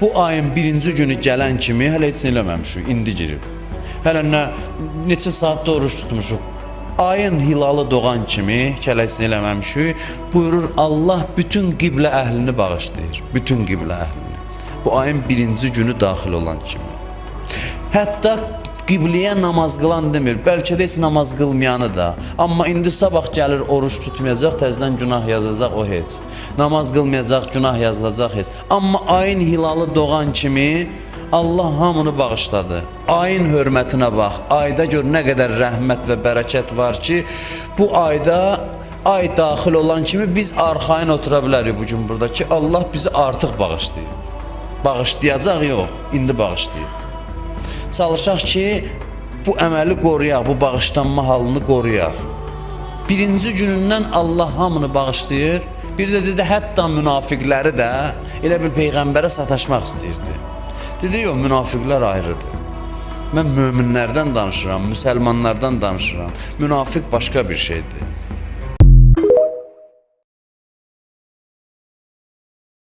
Bu ayın birinci günü gələn kimi hələ heç nə eləməmişik, indi girib. Hələ nə neçə saatda oruç tutmuşuq. Ayın hilalı doğan kimi ki, hələ heç nə eləməmişik. Buyurur Allah bütün qiblə əhlini bağışlayır. Bütün qiblə əhlini. Bu ayın birinci günü daxil olan kimi. Hətta qibliyə namaz qılan demir, bəlkə də heç namaz qılmayanı da. Amma indi sabah gəlir oruç tutmayacaq, təzədən günah yazacaq o heç. Namaz qılmayacaq, günah yazılacaq heç. Amma ayın hilalı doğan kimi Allah hamını bağışladı. Ayın hörmətinə bax. Ayda gör nə qədər rəhmət və bərəkət var ki, bu ayda ay daxil olan kimi biz arxayın otura bilərik bu gün burada ki, Allah bizi artıq bağışlayır. Bağışlayacaq yox, indi bağışlayır. Çalışaq ki, bu əməli qoruyaq, bu bağışlanma halını qoruyaq. Birinci günündən Allah hamını bağışlayır. Bir də dedi, hətta münafiqləri də elə bir peyğəmbərə sataşmaq istəyirdi. Dedi, yox, münafiqlər ayrıdır. Mən möminlərdən danışıram, müsəlmanlardan danışıram. Münafiq başqa bir şeydir.